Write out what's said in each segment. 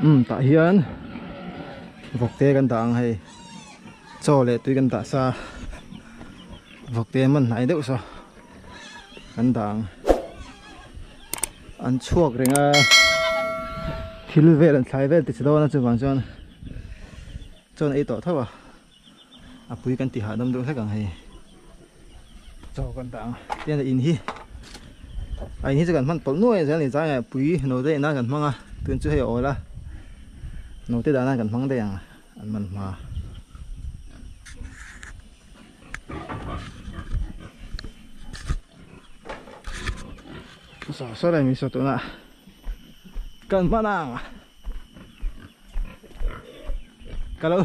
Umm tah hian vawk te kan dah ang hei chaw leh tui kan dah sa vawk te man hnai deuh saw kan dah ang an chhuak reng a thil vel an thlai vel ti chhe dawn a chuvang chuan chaw an ei tawh tho a. A pui kan ti hahdam deuh hlek ang hei chaw kan dah ang tian in hi a in hi chu kan hman tawlh nuai zel a ni chang eh pui no te inah kan hmang a tun chu hei a awl a no te dahna kan hmang daih ang an man hma. Saw saw lai mi saw tunah kan hman ang. Ka lo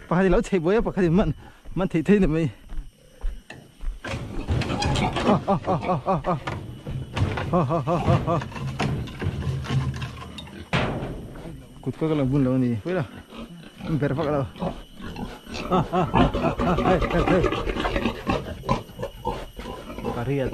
pakhat in lo chei buai a pakhat in man man thei thei ni mai ha ha ha ha ha ha ha ha ha ha ha kut ka lo bun lo a ni pui la ber vak lo ha ha ha ha ha hei hei hei pariat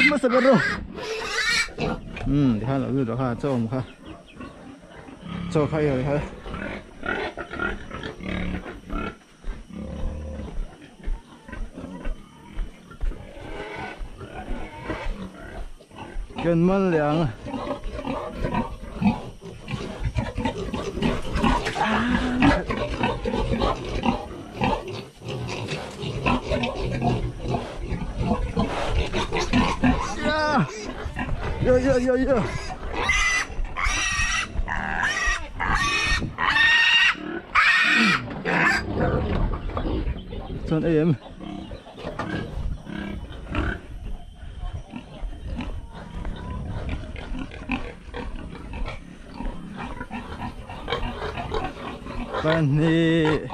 Hmasa ber rawh umm tikhan lo lut rawh kha chaw awm kha chaw kha i rawn kha. Kan man leh ang. Yo yo yo yo. Chuan ei em. Pahnih.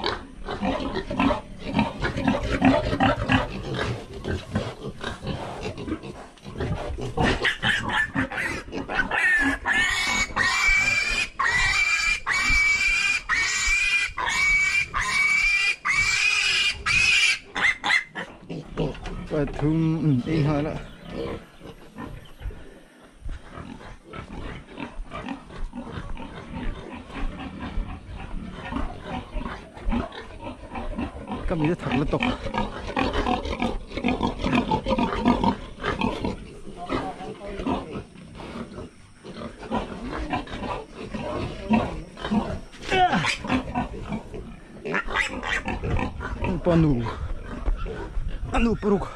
Pathum ei nghal a. Ka mit a thak la tawk. Panu anu paruk.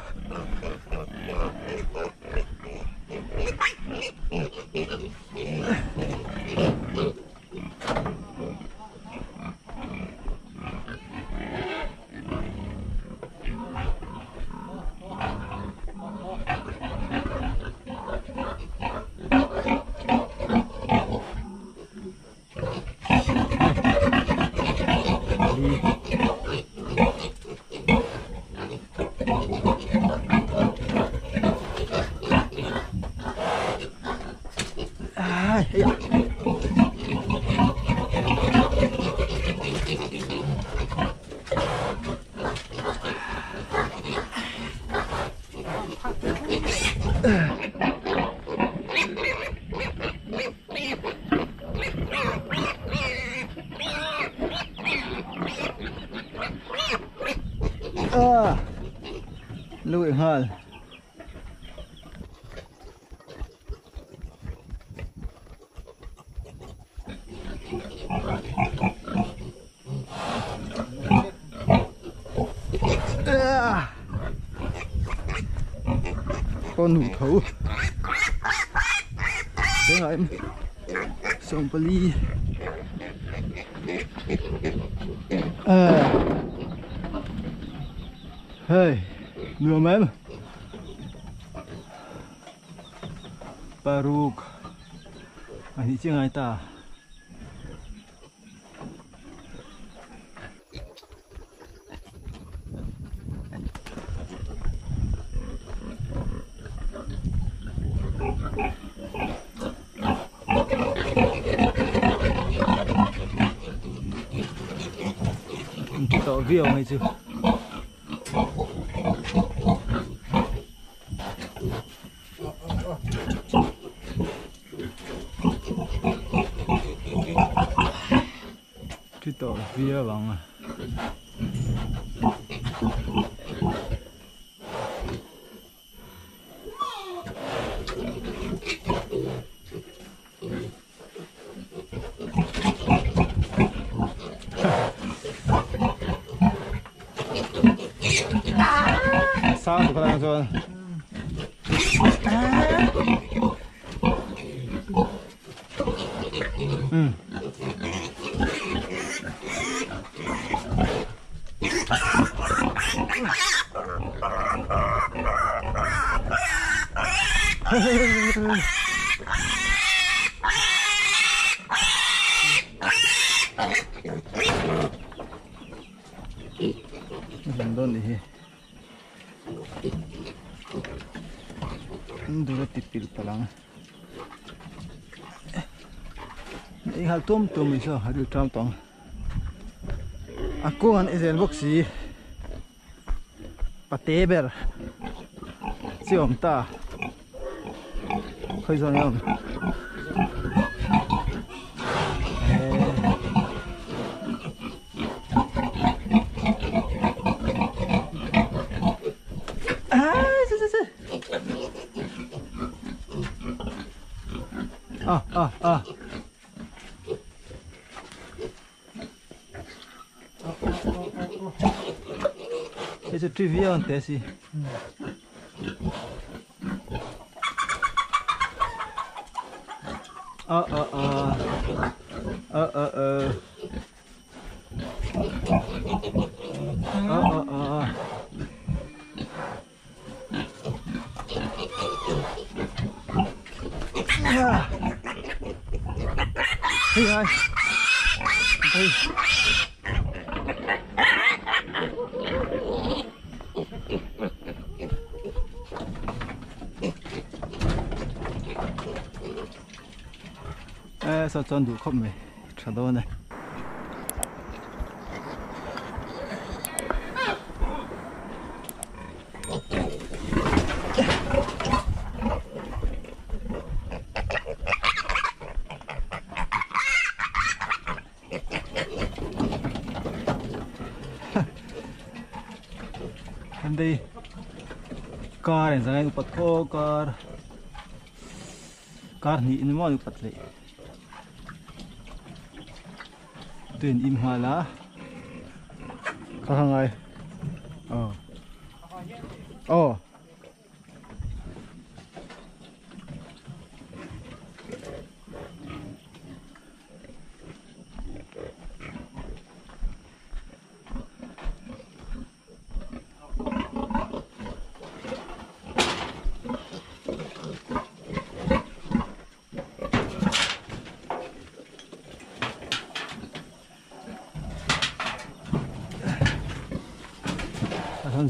Lui nghal. Con đủ thấu thế là em sông Pali à. Hey, nuam em. Paruk a nih chiah ngai ta. Tawh viau mai chu. Thi tawh viau ang a. Sang tu khala chuan. Ừ. Dawn nih hi. An dur a ti pilh palh ang. Ei nghal tum tum mai saw a ril tang tawng. A kung an i zel bawk si. Pate ber chi awm ta. Khawi zawn nge awm? Ah ah ah. Hei chu tri viau an te si. Ah ah ah. Ah ah ah. Ah ah ah. Hei ai. Hei. E saw chuan duh khawp mai tha dawn e. Em đi car in zangai upat kho car car hnih in maw an upat leh tuin im nghal a kha kha ngai aw aw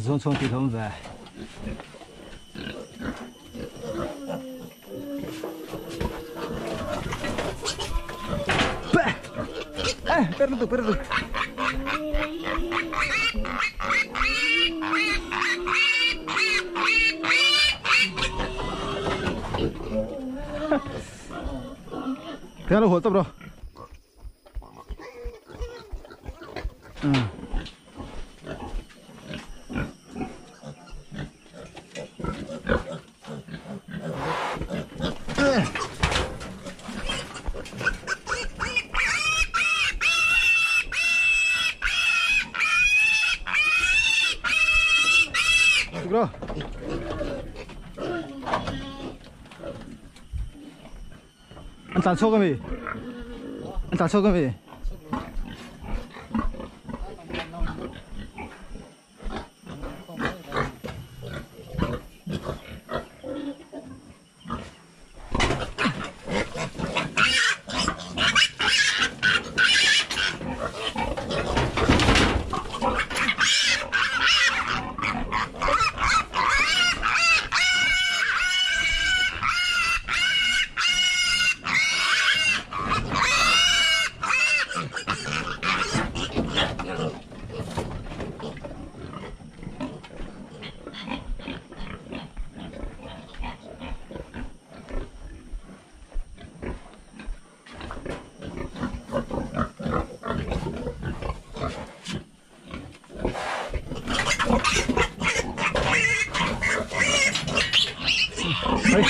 Zawn chhuang tih hlawm ve. Eh, perlu perlu. Thế là hột tấp rồi. Ừ. Được rồi. Anh tàn số cái gì? Anh tàn số cái gì? Hei.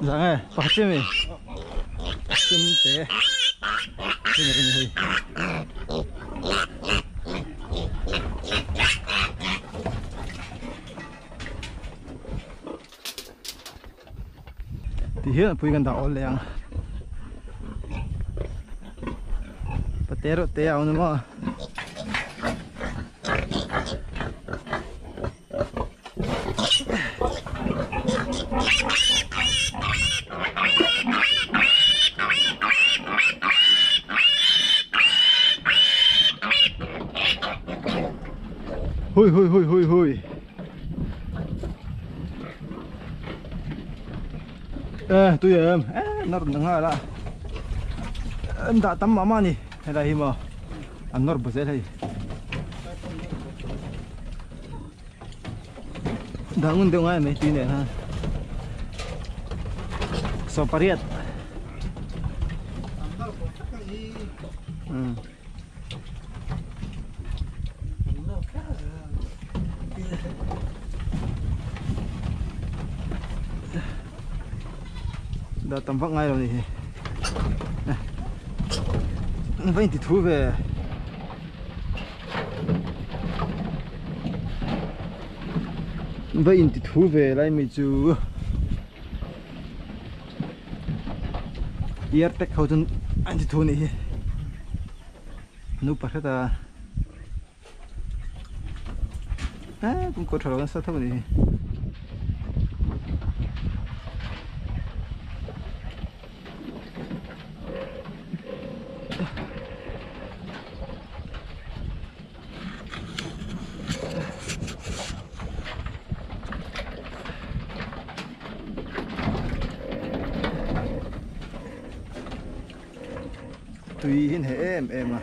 Dạ nghe, pakhat chiah mi. Chim te. Chim rin hei. Ti hian pui kan dah awl leh ang. Pate rawh te a awm maw. Hui hui hui hui hui. Ê tôi em ê nó rừng ngay là anh đã tắm mà nè hay là mà anh nó bự thế đã ngon đâu ngay mấy tí này ha so pariat đã tắm vắt ngay rồi nè vẫn thì thú về vẫn thì thú về lại mình chú yết tech khâu chân anh thì thú này núp bắt hết à à cũng có trò sao thôi này tùy hin he em em à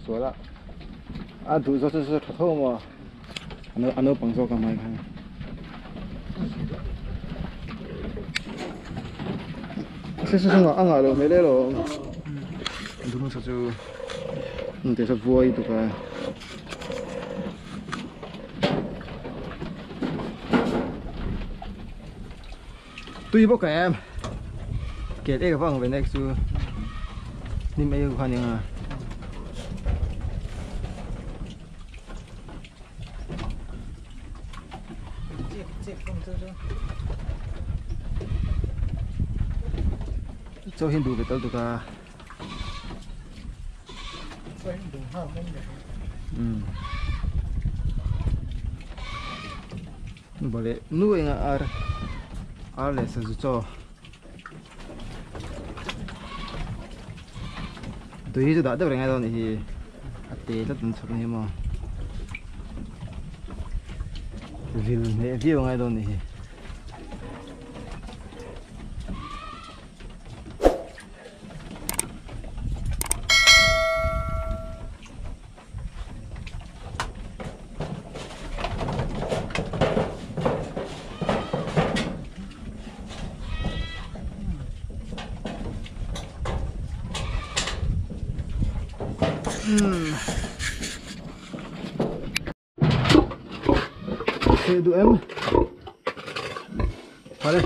số là à đủ rồi rồi thật thôi mà anh nó bằng do cả mày hay sẽ sẽ ngã ngã rồi mấy đấy rồi đúng rồi chứ để cho vui được à tuy bốc em kẹt cái vòng về next chú nhưng mấy cái khoản à cho hiện đủ về tới được à boleh nu yang ar ar le sa cho tui chu dah deuh reng ai dawn hi a te tlat an chhawk ni maw vil hmeh viau ngai dawn ni hi. Đủ em vào đây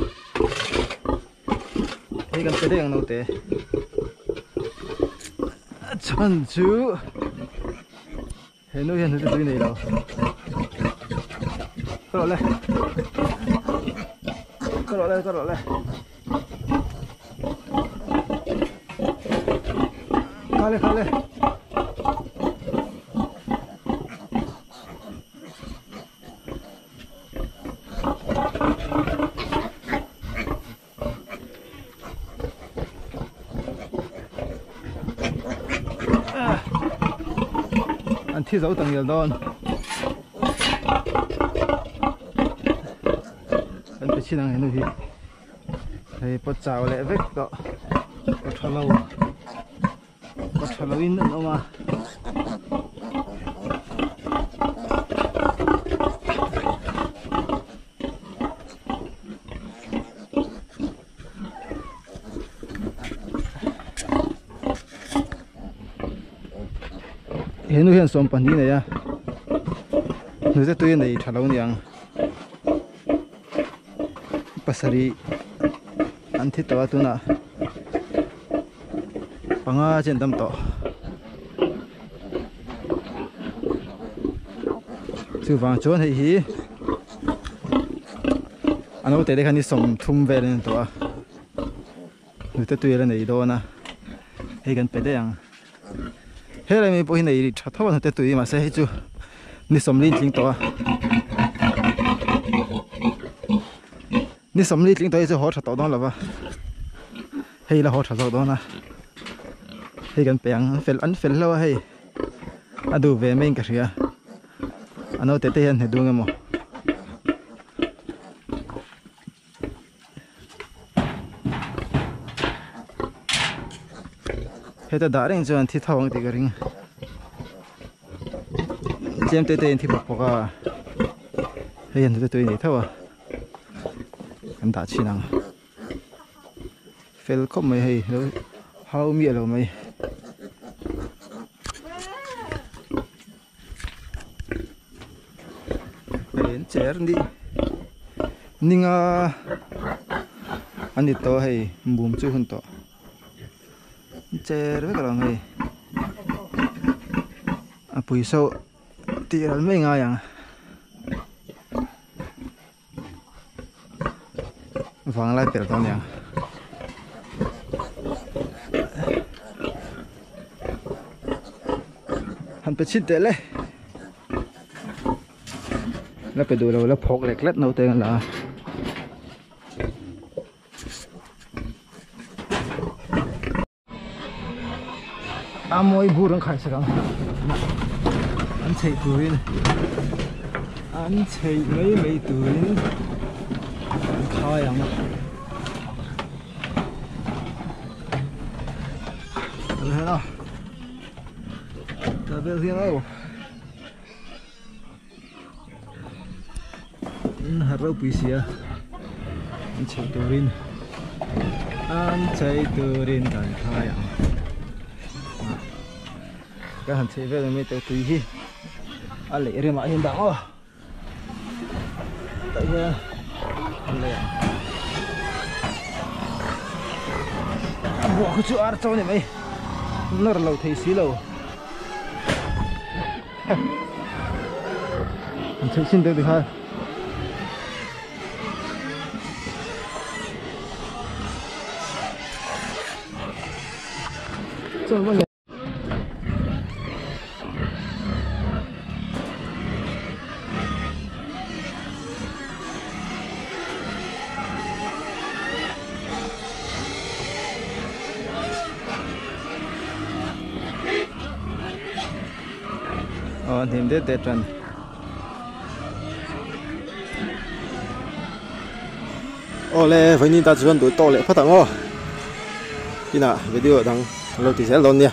đây cần cái đây nấu té chân chú hiện nuôi hiện nuôi này đâu có rồi có rồi có rồi khá lên khá lên anh thi dấu tầng nhiều đòn anh phải chi năng này thì thầy bắt chào lại vết đó. Kawthalo kawthalo in an awm a. Henu hian 12 nei a hnute tui a nei tha lo niang pasarih an thi tawh a tunah panga chi an tam tawh chuvang chuan hei hi a naute te khan hi 30 vel an ni tawh a hnute tui a la nei dawn a hei kan pe daih ang helai mai pawh hi nei tha tho a hnute tui mahse hei chu ni 40 tling tawh a ni 40 tling tawh hi chu haw tha tawh dawn lova hei la haw tha zawk dawn a hei kan pe ang an fel an fel hlauh a hei a duh ve mai in ka hria a naute te hian hne dung emaw heta dah reng chuan thi tho ang tih ka ring tlem te te in thi bawk bawk a hei an hnute tui nei tho a kan dah chhin ang fel khawp mai hei lo hau miah lo mai. Hei an cher ni ninga an ni tawh hei bum chu hun tawh an cher vek alawm hei a pui saw tih ral mai ngai ang vanglai pel tawh aniang han pe chhin teh le la pe duh lo la phawk lek lek naute an la a. A mawi bur an khai sak ang an chheih turin an chheih mai mai turin an khai ang ta vel hian a ta vel hian aw an har ropui si a an chheih turin an chheih turin kan khai ang kan han chheih vel mai te tui hi a leh remah hian dah aw tah hian an lei ang a buah khu chu ar chaw a ni mai nawr lo thei si lo. An chheih chin deuh tikhan chuan Aw an hnim det det tan. Awle vawiin ta chuan duh tawk leh phawt ang aw. Inah video dang lo ti zel dawn nia.